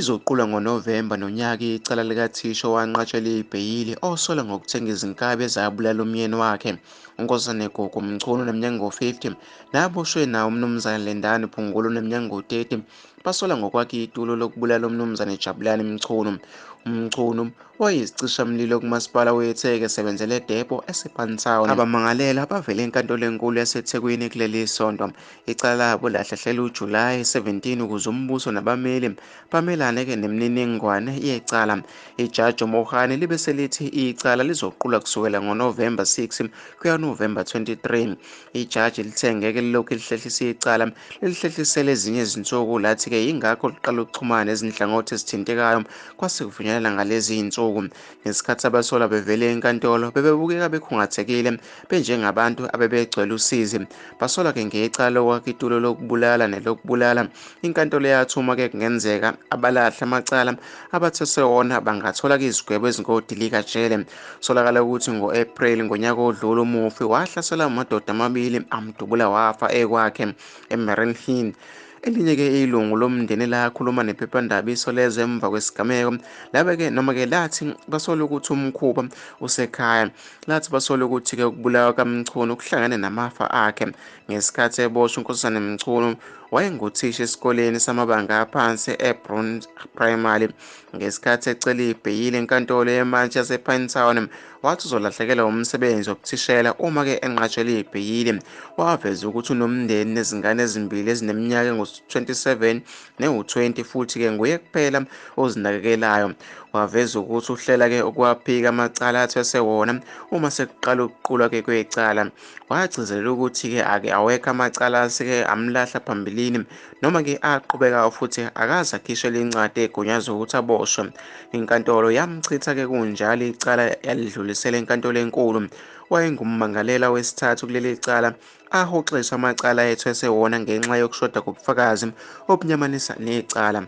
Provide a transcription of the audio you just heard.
Lizoqulwa ngoNovemba nonyaka icala likathisha owanqatshelwa ibheyili osola ngokuthenga izinkabi ezabulala umyeni wakhe. UNkosazana Gugu Mchunu oneminyaka engu-50 naboshwe nawo uMnumzane Lindani Phungula oneminyaka engu-30 basola ngokwakha itulo lokubulala uMnumzane Jabulani Mchunu. UMchunu wayeyisicishamlilo kuMasipala weTheku esebenzela eDepot esePantown. Abamangalelwa bavele eNkantolo eNkulu yaseThekwini kuleli sonto. Icala labo lahlehlela uJulayi 17 ukuze umbuso nabameli bamelane-ke nemininingwane yecala. Ijaji uMohane libe selithi icala lizoqulwa kusukela ngoNovemba 6 kuya Novemba 23. Ijaji lithe ngeke lilokhu lihlehlisa icala lilihlehlisele ezinye izinsuku, lathi-ke yingakho liqala ukuxhumana nezinhlangothi ezithintekayo kwase kuvunyelana ngalezi zinsuku. Ngesikhathi abasolwa bevele enkantolo bebebukeka bekhungathekile benjengabantu abebegcwele usizi. Basolwa-ke ngecala lokwakha itulo lokubulala nelokubulala. Inkantolo yathuma-ke kungenzeka abalahla amacala abatheswe wona bangathola-ke izigwebo ezingodilika-jele. Solakala ukuthi ngo-Ephreli ngonyaka odlule umufi wahlaselwa amadoda amabili amdubula wafa ekwakhe eMariannhill. Elinye-ke ilungu lomndeni lakhuluma nephephandaba Isolezwe emva kwesigameko labe-ke noma-ke lathi basola ukuthi umkhuba usekhaya. Lathi basola ukuthi-ke ukubulawa kaMchunu kuhlangene namafa akhe. Ngesikhathi eboshwa uNkosazana Mchunu wayenguthisha esikoleni samabanga aphansi eBrun Primary. Ngesikhathi ecela ibheyili enkantolo yemantshi yasePinetown wathi uzolahlekelwa umsebenzi wokuthishela uma-ke enqatshelwe ibheyili. Waveza ukuthi unomndeni nezingane ezimbili ezineminyaka engu-27 nengu-20 futhi-ke nguye kuphela ozinakekelayo. Waveza ukuthi uhlela-ke ukuwaphika amacala athweswe wona uma sekuqala ukuqulwa-ke kwecala. Wagcizelela ukuthi-ke ake awekho amacala aseke amlahla phambilini noma-ke aqhubeka futhi akaze akhishelwe incwadi egunyaza ukuthi aboshwe. Inkantolo yamchitha-ke kunjalo icala yalidlulisela enkantolo enkulu. Wayengummangalela wesithathu kuleli cala ahoxiswa amacala ethweswe wona ngenxa yokushoda kobufakazi obunyamanisa necala.